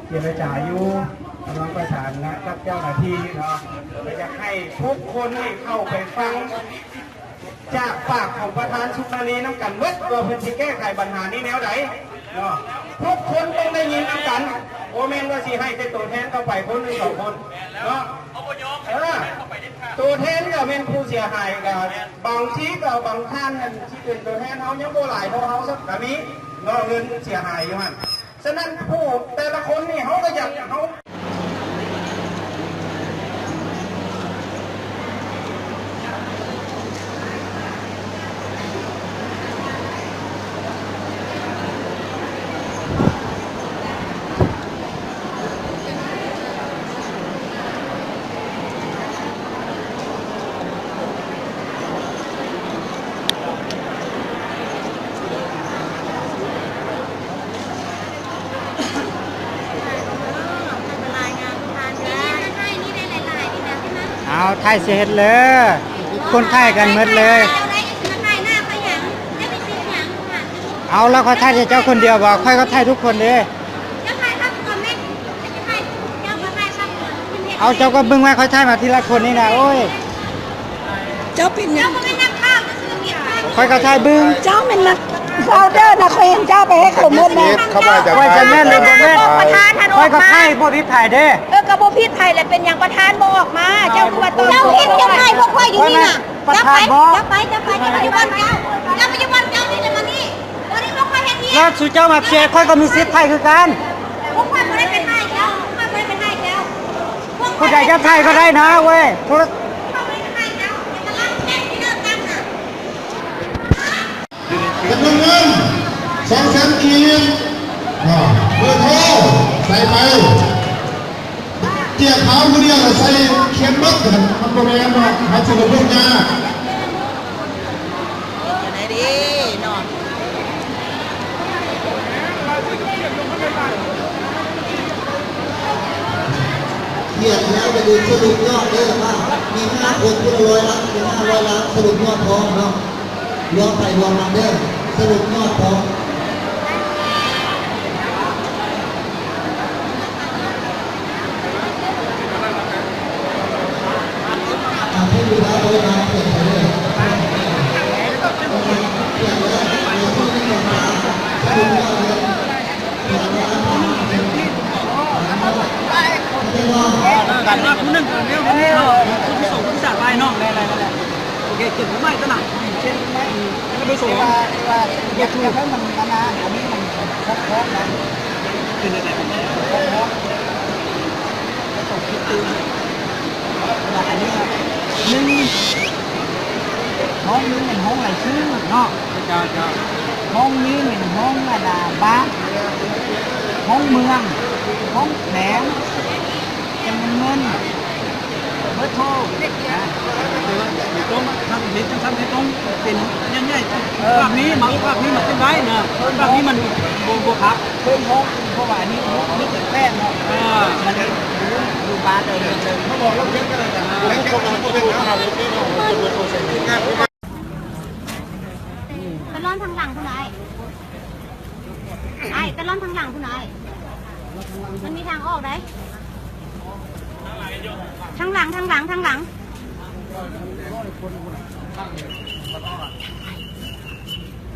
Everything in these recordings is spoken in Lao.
ເຈລະຈາຢູ່ ກຳລັງປະສານງານກັບເຈົ້າໜ້າທີ່ເນາະ ກໍຢາກໃຫ້ທຸກຄົນນີ້ເຂົ້າໄປຟັງຈາກປາກຂອງປະທານສຸນາລີນຳກັນເບິດ ວ່າເພິ່ນຊິແກ້ໄຂບັນຫານີ້ແນວໃດເນາະ. ທຸກຄົນຕ້ອງໄດ້ຍິນນຳກັນ ບໍ່ແມ່ນວ່າຊິໃຫ້ແຕ່ໂຕແທນເຂົ້າໄປຄົນຫຼືສອງຄົນເນາະ. ເອີ ໂຕແທນກໍແມ່ນຜູ້ເສຍຫາຍ ກໍບາງທີກໍບາງທ່ານນັ້ນຊິເປັນໂຕແທນເຮົາຍັງບໍ່ຫຼາຍເທົ່າເຮົາຊ້ຳກໍມີເນາະ ເງິນເສຍຫາຍຢູ່ຫັ້ນ. ສະນັ້ນ ຜູ້ແຕ່ລະຄົນນີ້ ເຮົາກໍຢາກ ເຮົາ ເອົາ ໄທຊິເຮັດເລີຍ ຄົນໄທກັນໝົດເລີຍ. ເອົາ ແລ້ວຂ້ອຍຖ່າຍແຕ່ເຈົ້າຄົນດຽວບໍ? ຂ້ອຍກໍຖ່າຍທຸກຄົນເດ້. ເຈົ້າຖ່າຍພາບກ່ອນແມ່ ເຈົ້າກໍເບິ່ງໄວ້ ຂ້ອຍຖ່າຍມາທີລະຄົນນີ້ນະ. ໂອ້ຍ ເຈົ້າເປັນຫຍັງ? ຂ້ອຍກໍຖ່າຍເບິ່ງ. ເຈົ້າແມ່ນນັກໂຟລເດີນະ ຂ້ອຍເຫັນເຈົ້າໄປໃຫ້ເຂົາໝົດນະ. ເຮັດເຂົ້າໄປຈາກ ວ່າຈະແມ່ນຫຼືບໍ່ແມ່ນ ປະທານທ່ານອອກມາ ຂ້ອຍກໍຖ່າຍບໍ່ຜິດໃຜເດ້. ເອີ ກໍບໍ່ຜິດໃຜແຫຼະ ເປັນຫຍັງປະທານບໍ່ອອກມາ? ເຈົ້າຄືວ່າ ເຈົ້າເຫັນເຈົ້າຖ່າຍພວກຂ້ອຍຢູ່ນີ້ນະ. ປະທານບໍ່ ເຈົ້າໄປ ເຈົ້າໄປ ເຈົ້າໄປ ເຈົ້າໄປຢູ່ບ່ອນເຈົ້າ ເຈົ້າໄປຢູ່ບ່ອນເຈົ້ານີ້ແຫຼະ ມານີ້ ບໍ່ໄດ້ບໍ່ຄ່ອຍເຮັດວຽກ ແລ້ວສູ່ເຈົ້າມາເພຍ ຂ້ອຍກໍມີສິດຖ່າຍຄືກັນ. ພວກຂ້ອຍບໍ່ໄດ້ໄປຖ່າຍເຈົ້າ ພວກຂ້ອຍບໍ່ໄດ້ໄປຖ່າຍເຈົ້າ ຜູ້ໃດຈະຖ່າຍກໍໄດ້ນະເວີຍ. ໂທລະ ຂ້ອຍບໍ່ໄດ້ໄປຖ່າຍເຈົ້າ ແຕ່ກຳລັງແຈ້ງທີ່ເລີກກັນນະ. ຈຳນວນເງິນ ສອງແສນ ກີບ ອາ ເບີໂທ ໃສ່ໄປ. ເຈ້ຍຂາວຜູ້ດຽວໃສ່ຂຽນໝົດ ມັນບໍ່ແມ່ນເນາະ ມັນຊິລະບຸຍາກ. ເຮັດຈັ່ງໃດເດ້ເນາະ? ຂຽນແລ້ວຢ່າລືມສະຫຼຸບຍອດເດີ ວ່າມີຫ້າຄົນ ຄົນລະຮ້ອຍລ້ານ ມີຫ້າຮ້ອຍລ້ານ ສະຫຼຸບຍອດພ້ອມເນາະ. ລວມໄປລວມມາເດີ ສະຫຼຸບຍອດພ້ອມ. ການມາຜູ້ໜຶ່ງເປັນແນວນີ້ເນາະ ຄົນທີສອງ ຄົນທີສາມໄປເນາະ. ໂອເຄ ເກັບໄວ້ຕະໜັກ ເຊັ່ນ ທ່ານຜູ້ຊົມ ທີ່ວ່າ ທີ່ວ່າຢາກ ຢາກໃຫ້ມັນ ອັນນັ້ນ ອັນນີ້ມັນຄອບໆນະ ເປັນຈັ່ງໃດມັນຄອບໆ ແລ້ວຕ້ອງຄິດຕື່ມ ວ່າອັນນີ້ ໜຶ່ງ ຫ້ອງໜຶ່ງແມ່ນຫ້ອງລາຍຊື່ເນາະ. ເຈົ້າ ເຈົ້າ ຫ້ອງນີ້ແມ່ນຫ້ອງ ອັນນ່າ ບ້ານ ຫ້ອງເມືອງ ຫ້ອງແຂວງ ຈຳນວນເງິນ ເບີໂທ ນະ ເອີ ຕ້ອງທຳເຮັດຈັ່ງຊັ້ນ ຕ້ອງເປັນໃຫຍ່ໆ ເອີ ພາບນີ້ມາ ພາບນີ້ມາເປັນໄວ້ນະ ພາບນີ້ມັນບໍ່ ບໍ່ຄັກ ເພີ່ມຫ້ອງ ເພາະວ່າອັນນີ້ມີແຕ່ແຂວງເນາະ ເອີ ມັນຢູ່ ຢູ່ບ້ານເລີຍ ເອີ ໄປລ້ອມທາງຫຼັງພຸ້ນນະ ອ້າຍ ໄປລ້ອມທາງຫຼັງພຸ້ນນະ ອ້າຍ ມັນມີທາງອອກໃດ໋ ທາງຫຼັງ ທາງຫຼັງ ທາງຫຼັງ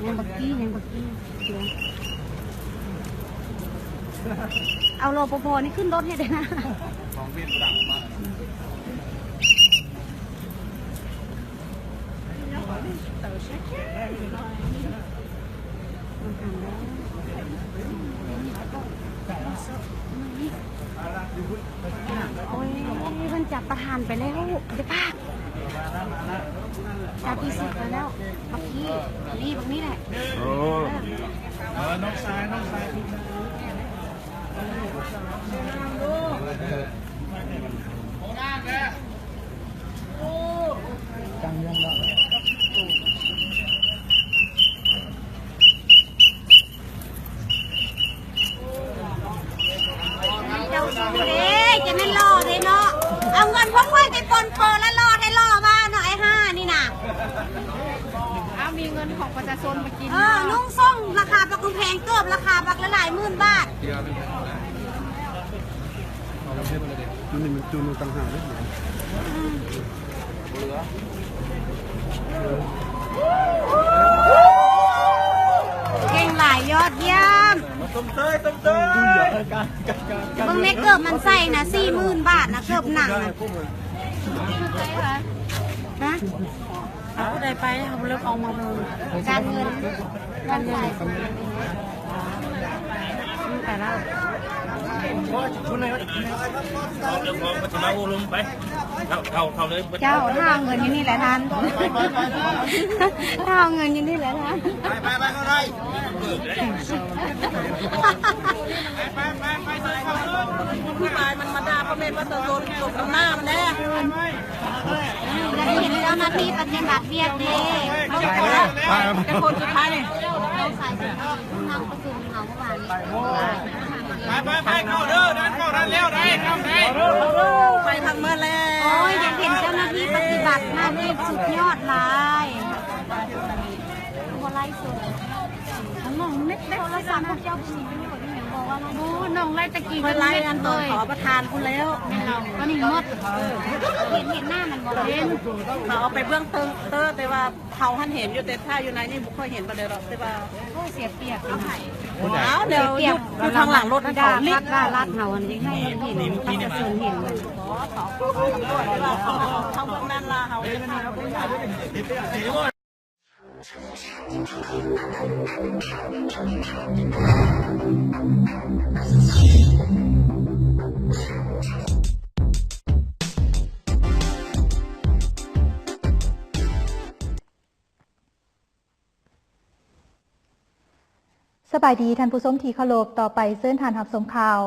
ຍັງບັກກີ້ ຍັງບັກກີ້ ເອົາ ລປພ ນີ້ຂຶ້ນລົດໃຫ້ໄດ້ນະ. ໂອ້ຍ ເພິ່ນຈັບປະທານໄປແລ້ວ ຢ່າປາກ ຈັບທີ່ສິບໄປແລ້ວ ບັກນີ້ ນີ້ ບັກນີ້ແຫຼະ ໂອ້ ເອີ ນ້ອງຊາຍ ນ້ອງຊາຍ ເຈົ້າສູ້ເດ້ ຈະແມ່ນຫຼໍ່ເດ້ເນາະ ເອົາເງິນພວກຂ້ອຍໄປປົນເປີແລ້ວຫຼໍ່ແທ້ຫຼໍ່ວ່າເນາະ ໄອ້ຫ່ານີ້ນະ ເອົາ ມີເງິນຂອງປະຊາຊົນມາກິນ ເອີ ເນາະ ນຸ່ງສົ້ງລາຄາບັກແພງ ເກີບລາຄາບັກຫຼາຍໆໝື່ນບາດ. ມັນເປັນຈຸດຕ່າງຫາກເດ້. ເກັ່ງຫຼາຍ ຍອດຢ້ຽມ. ຊົມເຊີຍ ຊົມເຊີຍ. ເບິ່ງແມ່ ເກີບມັນໃສ່ນະ ສີ່ໝື່ນບາດນະ ເກີບໜັງນະ. ຮະ? ເອົາຜູ້ໃດໄປ ເຮົາເລີກອອກມາເບິ່ງ. ການເງິນ ການເງິນ ໄປແລ້ວ. ເອົາເລື່ອງຂອງກໍຊິມາໂອ້ລົມໄປ. ເຂົ້າ ເຂົ້າ ເຂົ້າເລີຍ. ເຈົ້າ ຖ້າເອົາເງິນຢູ່ນີ້ແຫຼະທ່ານ ຖ້າເອົາເງິນຢູ່ນີ້ແຫຼະທ່ານ. ໄປ ໄປ ໄປ ເຂົ້າໄດ້. ຜູ້ຊາຍມັນມາດ່າພໍ່ແມ່ປະຊາຊົນ ສົມນ້ຳໜ້າມັນແດ່. ຢາກເຫັນເຈົ້າໜ້າທີ່ປະຕິບັດວຽກເດ້. ແຕ່ຄົນສຸດທ້າຍນີ້ ເຮົາສາຍສຸດ ຜູ້ນຳປະຊຸມເຮົາເມື່ອວານນີ້. ໄປ ໄປ ໄປ ເຂົ້າເດີ ດັນເຂົ້າ ດັນແລ້ວ ໄດ້ ເຂົ້າໄດ້. ໄປທາງເໝິດແລ້ວ. ໂອ້ຍ ຢາກເຫັນເຈົ້າໜ້າທີ່ປະຕິບັດໜ້າທີ່ ສຸດຍອດຫຼາຍ. ບໍ່ໄລສົດ ໂທລະສັບພວກເຈົ້າບໍ່ມີປະໂຫຍດອີ່ຫຍັງບໍ່ວ່າໄລ. ໂອ້ ນ້ອງໄລແຕ່ກີ້ ຂ້ອຍໄລອັນຕອນເຂົາເອົາປະທານພຸ້ນແລ້ວ. ແມ່ນເນາະ ຕອນນີ້ໝົດ. ເອີ ເຫັນ ເຫັນໜ້າມັນບໍ່? ເຫັນ ເຂົາເອົາໄປເບື້ອງເທິງເຕີ ແຕ່ວ່າເຮົາຫັ້ນເຫັນຢູ່ ແຕ່ຖ້າຢູ່ໃນນີ້ບໍ່ຄ່ອຍເຫັນປານໃດດອກ. ແຕ່ວ່າ ໂອ້ ເສຍປຽບ. ເອົາ ດຽວຢູ່ທາງຫຼັງລົດຫັ້ນເຂົາລິດວ່າລັດເຮົາຫັ້ນ ຢາກໃຫ້ເຫັນ ປະຊາຊົນເຫັນ. ເຂົາເບິ່ງນັ້ນລະ ເຮົາ ສະບາຍດີທ່ານຜູ້ຊົມທີ່ເຄົາລົບ. ຕໍ່ໄປເຊີນທ່ານຮັບຊົມຂ່າວ.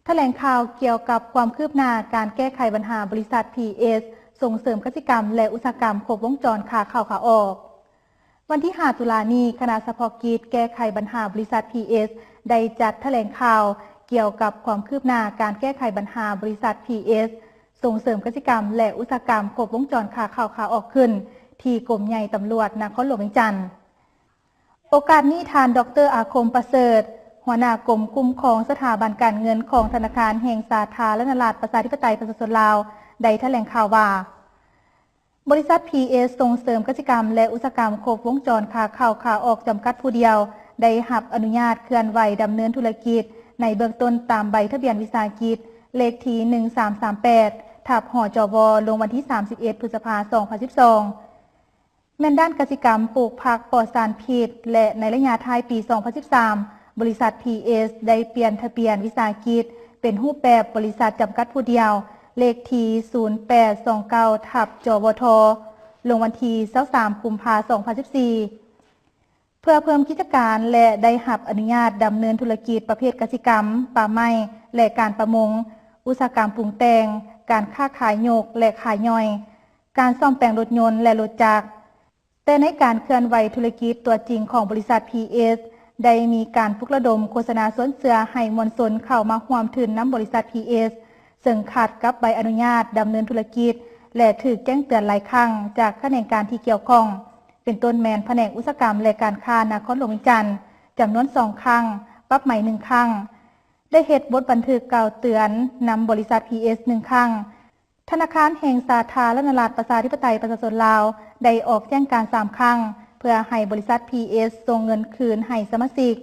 ຖະແຫຼງຂ່າວກ່ຽວກັບຄວາມຄືບໜ້າການແກ້ໄຂບັນຫາບໍລິສັດ ພີເອສ ສົ່ງເສີມກະສິກຳ ແລະ ອຸດສາຫະກຳຄົບວົງຈອນຂາເຂົ້າຂາອອກ. ວັນທີຫ້າ ຕຸລານີ້, ຄະນະສະເພາະກິດແກ້ໄຂບັນຫາບໍລິສັດ ພີເອສ ໄດ້ຈັດຖະແຫຼງຂ່າວກ່ຽວກັບຄວາມຄືບໜ້າການແກ້ໄຂບັນຫາບໍລິສັດ ພີເອສ ສົ່ງເສີມກະສິກຳ ແລະ ອຸດສາຫະກຳຄົບວົງຈອນຂາເຂົ້າຂາອອກຂຶ້ນ ທີ່ກົມໃຫຍ່ຕຳຫຼວດນະຄອນຫຼວງວຽງຈັນ. ໂອກາດນີ້, ທ່ານ ດອກເຕີ ອາຄົມ ປະເສີດ, ຫົວໜ້າກົມຄຸ້ມຄອງສະຖາບັນການເງິນຂອງທະນາຄານແຫ່ງສາທາລະນະລັດ ປະຊາທິປະໄຕ ປະຊາຊົນລາວ ໄດ້ຖະແຫຼງຂ່າວວ່າ, ບໍລິສັດ ພີເອສ ສົ່ງເສີມກະສິກຳ ແລະ ອຸດສາຫະກຳຄົບວົງຈອນຂາເຂົ້າຂາອອກ ຈຳກັດຜູ້ດຽວ ໄດ້ຮັບອະນຸຍາດເຄື່ອນໄຫວດຳເນີນທຸລະກິດໃນເບື້ອງຕົ້ນຕາມໃບທະບຽນວິສາຫະກິດ ເລກທີ ໜຶ່ງສາມສາມແປດ ທັບ ຫຈວ ລົງວັນທີ ສາມສິບເອັດ ພຶດສະພາ ສອງພັນສິບສອງ ແມ່ນດ້ານກະສິກຳປູກຜັກປອດສານພິດ ແລະ ໃນໄລຍະທ້າຍປີ ສອງພັນສິບສາມ ບໍລິສັດ ພີເອສ ໄດ້ປ່ຽນທະບຽນວິສາຫະກິດເປັນຮູບແບບບໍລິສັດຈຳກັດຜູ້ດຽວ ເລກທີ ສູນແປດສອງເກົ້າ ທັບ ຈວທ ລົງວັນທີ ຊາວສາມ ກຸມພາ ສອງພັນສິບສີ່ ເພື່ອເພີ່ມກິດຈະການ ແລະ ໄດ້ຮັບອະນຸຍາດດຳເນີນທຸລະກິດປະເພດກະສິກຳ, ປ່າໄມ້ ແລະ ການປະມົງ, ອຸດສາຫະກຳປຸງແຕ່ງ, ການຄ້າຂາຍຍົກ ແລະ ຂາຍຍ່ອຍ, ການສ້ອມແປງລົດຍົນ ແລະ ລົດຈັກ. ແຕ່ໃນການເຄື່ອນໄຫວທຸລະກິດຕົວຈິງຂອງບໍລິສັດ ພີເອສ ໄດ້ມີການປຸກລະດົມໂຄສະນາຊວນເຊື່ອໃຫ້ມວນຊົນເຂົ້າມາຮ່ວມທຶນນຳບໍລິສັດ ພີເອສ ເຊິ່ງຂັດກັບໃບອະນຸຍາດດຳເນີນທຸລະກິດ ແລະ ຖືກແຈ້ງເຕືອນຫຼາຍຄັ້ງຈາກຂະແໜງການທີ່ກ່ຽວຂ້ອງ, ເປັນຕົ້ນແມ່ນພະແນກອຸດສາຫະກຳ ແລະ ການຄ້ານະຄອນຫຼວງວຽງຈັນ ຈຳນວນສອງຄັ້ງ, ປັບໃໝໜຶ່ງຄັ້ງ, ໄດ້ເຮັດບົດບັນທຶກກ່າວເຕືອນນຳບໍລິສັດ ພີເອສ ໜຶ່ງຄັ້ງ. ທະນາຄານແຫ່ງສາທາລະນະລັດ ປະຊາທິປະໄຕ ປະຊາຊົນລາວ ໄດ້ອອກແຈ້ງການສາມຄັ້ງ ເພື່ອໃຫ້ບໍລິສັດ ພີເອສ ສົ່ງເງິນຄືນໃຫ້ສະມາຊິກ,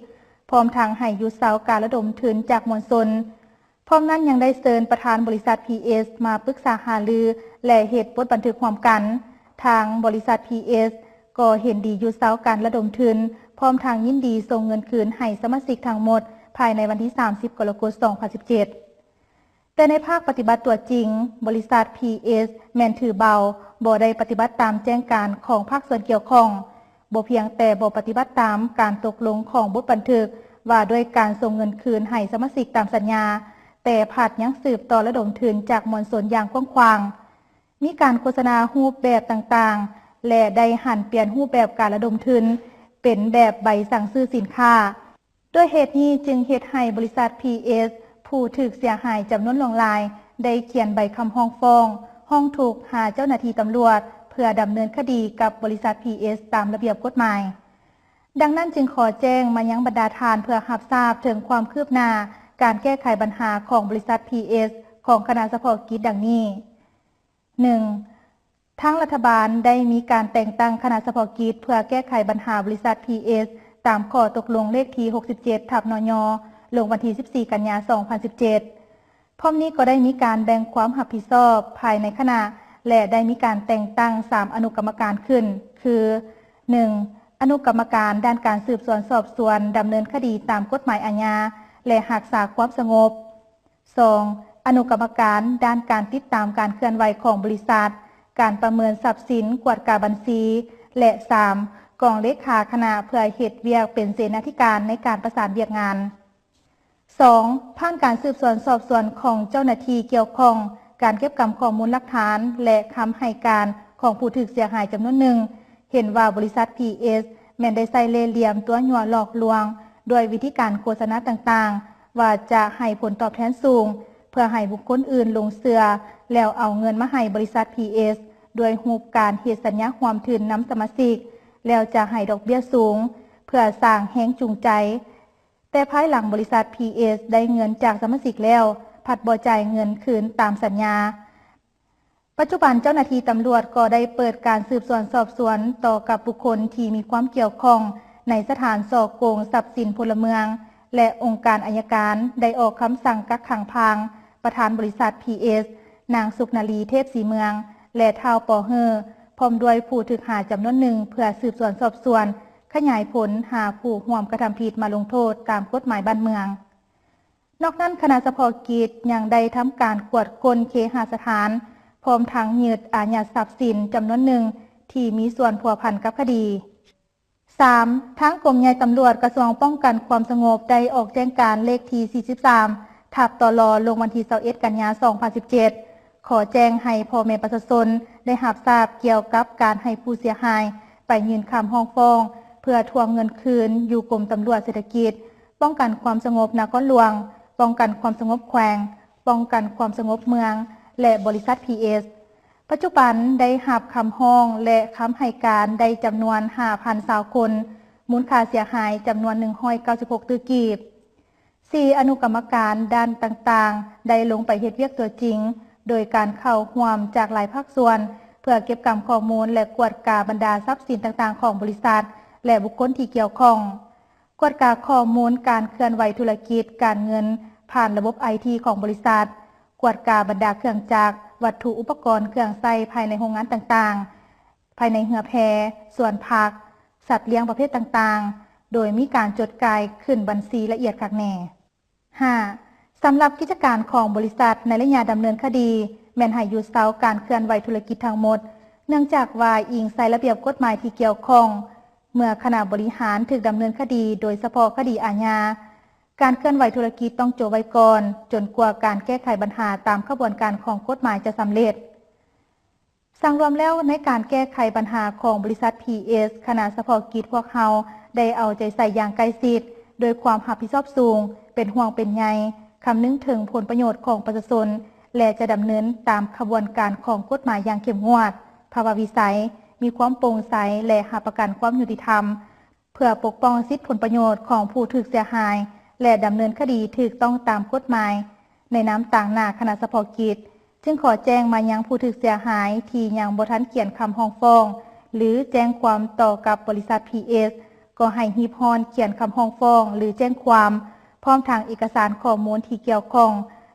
ພ້ອມທັງໃຫ້ຢຸດເຊົາການລະດົມທຶນຈາກມວນຊົນ. ພ້ອມນັ້ນຍັງໄດ້ເຊີນປະທານບໍລິສັດ ພີເອສ ມາປຶກສາຫາລື ແລະ ເຮັດບົດບັນທຶກຮ່ວມກັນ. ທາງບໍລິສັດ ພີເອສ ກໍເຫັນດີຢຸດເຊົາການລະດົມທຶນ, ພ້ອມທັງຍິນດີສົ່ງເງິນຄືນໃຫ້ສະມາຊິກທັງໝົດ ພາຍໃນວັນທີ ສາມສິບ ກໍລະກົດ ສອງພັນສິບເຈັດ. ແຕ່ໃນພາກປະຕິບັດຕົວຈິງ, ບໍລິສັດ ພີເອສ ແມ່ນຖືເບົາ, ບໍ່ໄດ້ປະຕິບັດຕາມແຈ້ງການຂອງພາກສ່ວນກ່ຽວຂ້ອງ, ບໍ່ພຽງແຕ່ບໍ່ປະຕິບັດຕາມການຕົກລົງຂອງບົດບັນທຶກວ່າດ້ວຍການສົ່ງເງິນຄືນໃຫ້ສະມາຊິກຕາມສັນຍາ, ແຕ່ພັດຍັງສືບຕໍ່ລະດົມທຶນຈາກມວນຊົນຢ່າງກວ້າງຂວາງ, ມີການໂຄສະນາຮູບແບບຕ່າງໆ ແລະ ໄດ້ຫັນປ່ຽນຮູບແບບການລະດົມທຶນເປັນແບບໃບສັ່ງຊື້ສິນຄ້າ. ດ້ວຍເຫດນີ້ຈຶ່ງເຮັດໃຫ້ບໍລິສັດ ພີເອສ ຜູ້ຖືກເສຍຫາຍຈຳນວນຫຼວງຫຼາຍ ໄດ້ຂຽນໃບຄຳຮ້ອງຟ້ອງ, ຮ້ອງທຸກຫາເຈົ້າໜ້າທີ່ຕຳຫຼວດ ເພື່ອດຳເນີນຄະດີກັບບໍລິສັດ ພີເອສ ຕາມລະບຽບກົດໝາຍ. ດັ່ງນັ້ນຈຶ່ງຂໍແຈ້ງມາຍັງບັນດາທ່ານເພື່ອຮັບຊາບເຖິງຄວາມຄືບໜ້າການແກ້ໄຂບັນຫາຂອງບໍລິສັດ ພີເອສ ຂອງຄະນະສະເພາະກິດດັ່ງນີ້: ໜຶ່ງ, ທາງລັດຖະບານໄດ້ມີການແຕ່ງຕັ້ງຄະນະສະເພາະກິດເພື່ອແກ້ໄຂບັນຫາບໍລິສັດ ພີເອສ ຕາມຂໍ້ຕົກລົງເລກທີຫົກສິບເຈັດ ທັບ ນຍ ລົງວັນທີສິບສີ່ ກັນຍາ ສອງພັນສິບເຈັດ. ພ້ອມນີ້ກໍໄດ້ມີການແບ່ງຄວາມຮັບຜິດຊອບພາຍໃນຄະນະ ແລະ ໄດ້ມີການແຕ່ງຕັ້ງສາມອະນຸກຳມະການຂຶ້ນ ຄື ໜຶ່ງ, ອະນຸກຳມະການດ້ານການສືບສວນສອບສວນດຳເນີນຄະດີຕາມກົດໝາຍອາຍາ ແລະ ຮັກສາຄວາມສະຫງົບ. ສອງ, ອະນຸກຳມະການດ້ານການຕິດຕາມການເຄື່ອນໄຫວຂອງບໍລິສັດ, ການປະເມີນຊັບສິນ, ກວດກາບັນຊີ ແລະ ສາມ, ກອງເລຂາຄະນະເພື່ອເຮັດວຽກເປັນເສນາທິການໃນການປະສານວຽກງານ. ສອງ, ຜ່ານການສືບສວນສອບສວນຂອງເຈົ້າໜ້າທີ່ກ່ຽວຂ້ອງ, ການເກັບກຳຂໍ້ມູນຫຼັກຖານ ແລະ ຄຳໃຫ້ການຂອງຜູ້ຖືກເສຍຫາຍຈຳນວນໜຶ່ງ ເຫັນວ່າບໍລິສັດ ພີເອສ ແມ່ນໄດ້ໃຊ້ເລ່ຫຼ່ຽມຕົວະຍົວະຫຼອກລວງ ດ້ວຍວິທີການໂຄສະນາຕ່າງໆ ວ່າຈະໃຫ້ຜົນຕອບແທນສູງ ເພື່ອໃຫ້ບຸກຄົນອື່ນຫຼົງເຊື່ອ ແລ້ວເອົາເງິນມາໃຫ້ບໍລິສັດ ພີເອສ ດ້ວຍຮູບການເຮັດສັນຍາຮ່ວມທຶນນຳສະມາຊິກ ແລ້ວຈະໃຫ້ດອກເບ້ຍສູງ ເພື່ອສ້າງແຮງຈູງໃຈ. ແຕ່ພາຍຫຼັງບໍລິສັດ ພີເອສ ໄດ້ເງິນຈາກສະມາຊິກແລ້ວ ພັດບໍ່ຈ່າຍເງິນຄືນຕາມສັນຍາ. ປັດຈຸບັນເຈົ້າໜ້າທີ່ຕຳຫຼວດກໍໄດ້ເປີດການສືບສວນສອບສວນຕໍ່ກັບບຸກຄົນທີ່ມີຄວາມກ່ຽວຂ້ອງໃນສະຖານສໍ້ໂກງຊັບສິນພົນລະເມືອງ ແລະ ອົງການໄອຍະການໄດ້ອອກຄຳສັ່ງກັກຂັງພາງປະທານບໍລິສັດ ພີເອສ ນາງສຸກນາລີ ເທບສີເມືອງ ແລະ ທ້າວ ປໍເຮີ້ ພ້ອມດ້ວຍຜູ້ຖືກຫາຈຳນວນໜຶ່ງ ເພື່ອສືບສວນສອບສວນ ຂະຫຍາຍຜົນຫາຜູ້ຮ່ວມກະທຳຜິດມາລົງໂທດຕາມກົດໝາຍບ້ານເມືອງ. ນອກນັ້ນ, ຄະນະສະເພາະກິດຍັງໄດ້ທຳການກວດຄົ້ນເຄຫະສະຖານ, ພ້ອມທັງຍຶດອາຍັດຊັບສິນຈຳນວນໜຶ່ງທີ່ມີສ່ວນພົວພັນກັບຄະດີ. ສາມ, ທາງກົມໃຫຍ່ຕຳຫຼວດກະຊວງປ້ອງກັນຄວາມສະຫງົບໄດ້ອອກແຈ້ງການເລກທີສີ່ສິບສາມ ທັບ ຕລ ລົງວັນທີຊາວເອັດ ກັນຍາ ສອງພັນສິບເຈັດ ຂໍແຈ້ງໃຫ້ພໍ່ແມ່ປະຊາຊົນໄດ້ຮັບຊາບກ່ຽວກັບການໃຫ້ຜູ້ເສຍຫາຍໄປຍື່ນຄຳຮ້ອງຟ້ອງເພື່ອທວງເງິນຄືນຢູ່ກົມຕຳຫຼວດເສດຖະກິດ ປ້ອງກັນຄວາມສະຫງົບນະຄອນຫຼວງ, ປ້ອງກັນຄວາມສະຫງົບແຂວງ, ປ້ອງກັນຄວາມສະຫງົບເມືອງ ແລະ ບໍລິສັດ ພີເອສ. ປັດຈຸບັນໄດ້ຮັບຄຳຮ້ອງ ແລະ ຄຳໃຫ້ການໄດ້ຈຳນວນຫ້າພັນຊາວຄົນ, ມູນຄ່າເສຍຫາຍຈຳນວນໜຶ່ງຮ້ອຍເກົ້າສິບຫົກຕື້ກີບ. ສີ່, ອະນຸກຳມະການດ້ານຕ່າງໆ ໄດ້ລົງໄປເຮັດວຽກຕົວຈິງ ໂດຍການເຂົ້າຮ່ວມຈາກຫຼາຍພາກສ່ວນ ເພື່ອເກັບກຳຂໍ້ມູນ ແລະ ກວດກາບັນດາຊັບສິນຕ່າງໆຂອງບໍລິສັດ ແລະ ບຸກຄົນທີ່ກ່ຽວຂ້ອງ. ກວດກາຂໍ້ມູນການເຄື່ອນໄຫວທຸລະກິດການເງິນຜ່ານລະບົບໄອທີຂອງບໍລິສັດ, ກວດກາບັນດາເຄື່ອງຈັກ, ວັດຖຸອຸປະກອນເຄື່ອງໃຊ້ພາຍໃນໂຮງງານຕ່າງໆ, ພາຍໃນເຮືອແພ, ສວນຜັກ, ສັດລ້ຽງປະເພດຕ່າງໆ, ໂດຍມີການຈົດຈ່າຍຂຶ້ນບັນຊີລະອຽດຄັກແນ່. ຫ້າ, ສຳລັບກິດຈະການຂອງບໍລິສັດໃນໄລຍະດຳເນີນຄະດີ ແມ່ນໃຫ້ຢຸດເຊົາການເຄື່ອນໄຫວທຸລະກິດທັງໝົດ, ເນື່ອງຈາກວ່າອີງໃສ່ລະບຽບກົດໝາຍທີ່ກ່ຽວຂ້ອງ, ເມື່ອຄະນະບໍລິຫານຖືກດຳເນີນຄະດີ ໂດຍສະເພາະຄະດີອາຍາ, ການເຄື່ອນໄຫວທຸລະກິດຕ້ອງໂຈະໄວ້ກ່ອນ, ຈົນກວ່າການແກ້ໄຂບັນຫາຕາມຂະບວນການຂອງກົດໝາຍຈະສຳເລັດ. ສັງລວມແລ້ວ, ໃນການແກ້ໄຂບັນຫາຂອງບໍລິສັດ ພີເອສ, ຄະນະສະເພາະກິດພວກເຮົາໄດ້ເອົາໃຈໃສ່ຢ່າງໃກ້ຊິດ, ດ້ວຍຄວາມຮັບຜິດຊອບສູງ, ເປັນຫ່ວງເປັນໃຍ, ຄຳນຶງເຖິງຜົນປະໂຫຍດຂອງປະຊາຊົນ ແລະ ຈະດຳເນີນຕາມຂະບວນການຂອງກົດໝາຍຢ່າງເຂັ້ມງວດ, ພາວະວິໄສ, ມີຄວາມໂປ່ງໃສ ແລະ ຮັບປະກັນຄວາມຍຸຕິທຳ ເພື່ອປົກປ້ອງສິດຜົນປະໂຫຍດຂອງຜູ້ຖືກເສຍຫາຍ ແລະ ດຳເນີນຄະດີຖືກຕ້ອງຕາມກົດໝາຍ. ໃນນາມຕາງໜ້າຄະນະສະເພາະກິດ, ຈຶ່ງຂໍແຈ້ງມາຍັງຜູ້ຖືກເສຍຫາຍທີ່ຍັງບໍ່ທັນຂຽນຄຳຮ້ອງຟ້ອງ ຫຼື ແຈ້ງຄວາມຕໍ່ກັບບໍລິສັດ ພີເອສ, ກໍໃຫ້ຮີບຮ້ອນຂຽນຄຳຮ້ອງຟ້ອງ ຫຼື ແຈ້ງຄວາມ, ພ້ອມທັງເອກະສານຂໍ້ມູນທີ່ກ່ຽວຂ້ອງ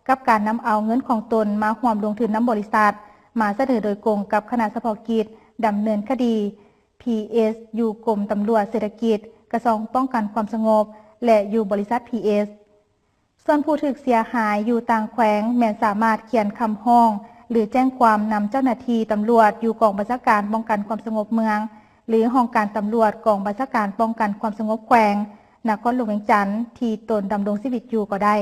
ກັບການນຳເອົາເງິນຂອງຕົນມາຮ່ວມລົງທຶນນຳບໍລິສັດ, ມາສະເໜີໂດຍກົງກັບຄະນະສະເພາະກິດດຳເນີນຄະດີ ພີເອສ ຢູ່ກົມຕຳຫຼວດເສດຖະກິດ, ກະຊວງປ້ອງກັນຄວາມສະຫງົບ ແລະ ຢູ່ບໍລິສັດ ພີເອສ. ສ່ວນຜູ້ຖືກເສຍຫາຍຢູ່ຕ່າງແຂວງ ແມ່ນສາມາດຂຽນຄຳຮ້ອງ ຫຼື ແຈ້ງຄວາມນຳເຈົ້າໜ້າທີ່ຕຳຫຼວດຢູ່ກອງບັນຊາການປ້ອງກັນຄວາມສະຫງົບເມືອງ ຫຼື ຫ້ອງການຕຳຫຼວດກອງບັນຊາການປ້ອງກັນຄວາມສະຫງົບແຂວງນະຄອນຫຼວງວຽງຈັນ ທີ່ຕົນດຳລົງຊີວິດຢູ່ກໍໄດ້.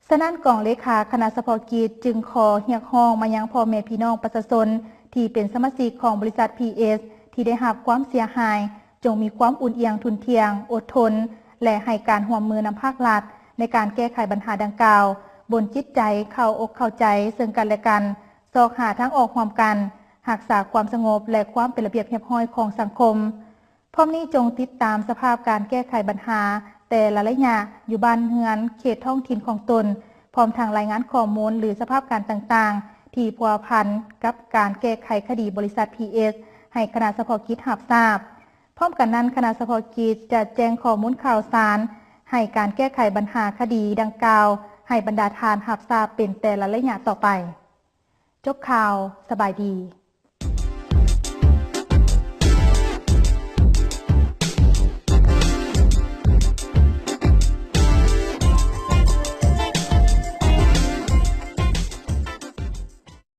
ສະນັ້ນ, ກອງເລຂາຄະນະສະເພາະກິດຈຶ່ງຂໍຮຽກຮ້ອງມາຍັງພໍ່ແມ່ພີ່ນ້ອງປະຊາຊົນທີ່ເປັນສະມາຊິກຂອງບໍລິສັດ ພີເອສ ທີ່ໄດ້ຮັບຄວາມເສຍຫາຍ, ຈົ່ງມີຄວາມອຸ່ນອຽງທຸ່ນທ່ຽງ, ອົດທົນ ແລະ ໃຫ້ການຮ່ວມມືນຳພາກລັດໃນການແກ້ໄຂບັນຫາດັ່ງກ່າວ, ບົນຈິດໃຈເຂົ້າອົກເຂົ້າໃຈເຊິ່ງກັນແລະກັນ, ຊອກຫາທາງອອກຮ່ວມກັນ, ຮັກສາຄວາມສະຫງົບ ແລະ ຄວາມເປັນລະບຽບຮຽບຮ້ອຍຂອງສັງຄົມ. ພ້ອມນີ້ຈົ່ງຕິດຕາມສະພາບການແກ້ໄຂບັນຫາແຕ່ລະໄລຍະຢູ່ບ້ານເຮືອນເຂດທ້ອງຖິ່ນຂອງຕົນ, ພ້ອມທັງລາຍງານຂໍ້ມູນ ຫຼື ສະພາບການຕ່າງໆ ທີ່ພົວພັນກັບການແກ້ໄຂຄະດີບໍລິສັດ ພີເອັສ ໃຫ້ຄະນະສະເພາະກິດຮັບຊາບ. ພ້ອມກັນນັ້ນ, ຄະນະສະເພາະກິດຈະແຈ້ງຂໍ້ມູນຂ່າວສານ ໃຫ້ການແກ້ໄຂບັນຫາຄະດີດັ່ງກ່າວ ໃຫ້ບັນດາທ່ານຮັບຊາບເປັນແຕ່ລະໄລຍະຕໍ່ໄປ. ຈົບຂ່າວ. ສະບາຍດີ.